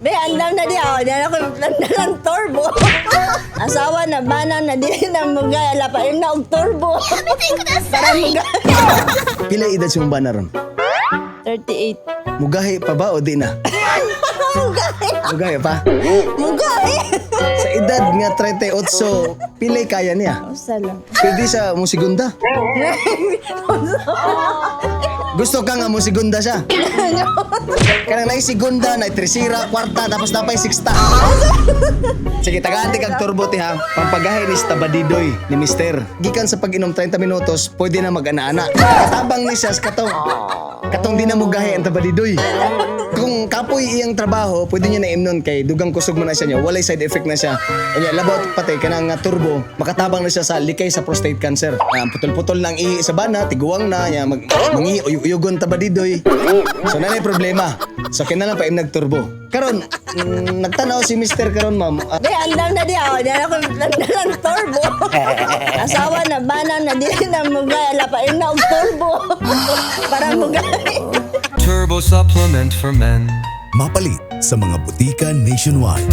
Be, andam na di ako. Di na ako lang turbo. Asawa na bana na di na mugay. Ala pa na og turbo. Para mugay. Pila edad sa mong bana ron? 38. Mugahi pa ba o di na? Mugay. Mugahi pa? Mugay. Sa edad nga 38, pilay kaya niya. Usa lang. Pwede sa musigunda. Gusto ka nga musigunda siya. Kanang naisigunda, naitresira, kwarta, tapos napay sixta. Sige, tagaan ti kag turbo ti ha. Pampagahi ni Stabadidoy ni Mister. Gikan sa pag-inom 30 minutos, pwede na mag-ana-ana. Katabang ni siya sa katong. Katong di na mugahi ang tabadidoy. Kung kapoy iyang trabaho, pwede niya na imnon kay dugang kusog man na siya niya, walay side effect na siya. Unya labaw pati kanang nga turbo, makatabang na siya sa likay sa prostate cancer. Ah, putol-putol lang ihi sa bana, tiguang na, nya mag mangi uyugon tabadidoy. So na problema. So kinahanglan pa im nagturbo. Karon, nagtanaw si Mister karon, ma'am. Ah, Be, andam na di ako. Di na ako lang turbo. Asawa na bana na di na mugay. Ala pa na og turbo. Para mugay. Turbo supplement for men. Mapalit sa mga butika nationwide.